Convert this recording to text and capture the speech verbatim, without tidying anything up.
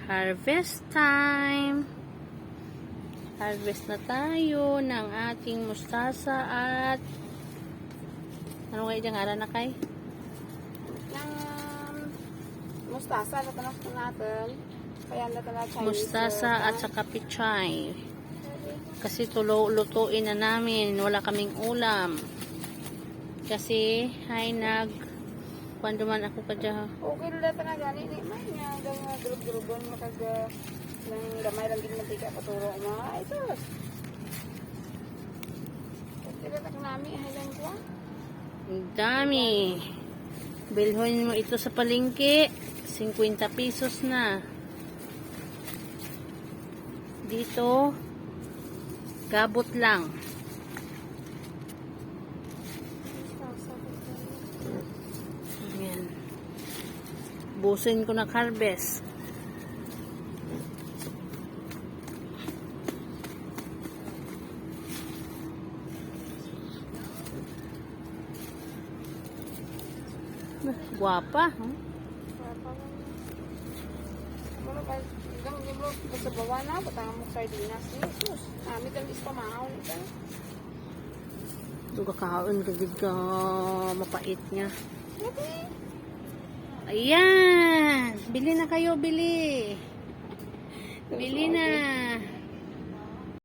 Harvest time! Harvest na tayo ng ating mustasa at ano nga iyang ngaran na kay? Ng mustasa na tanak natin. Kaya na tanak Chinese. Mustasa at saka pechay. Kasi tulo lutuin na namin. Wala kaming ulam. Kasi, hay nag, kuwan duman ako kadya. Okay na talaga gani ni may nga daw nga durog-durugon makag nang gamay lang din mantika paturo mo. Ay sus. Kaya tak nami ay lang ko. Ang dami. Bilhon mo ito sa palengke, singkwenta pesos na. Dito, gabot lang. Ayan. Busin ko na harvest. Guwapa, hmm? Ano ba? Ilang libro sa bawa na, patang mo sardinas ni Jesus. Kami kang ispamahaw nito. Ito kakaon ka gid ka mapait nga. Ayan! Bili na kayo, bili! Bili na!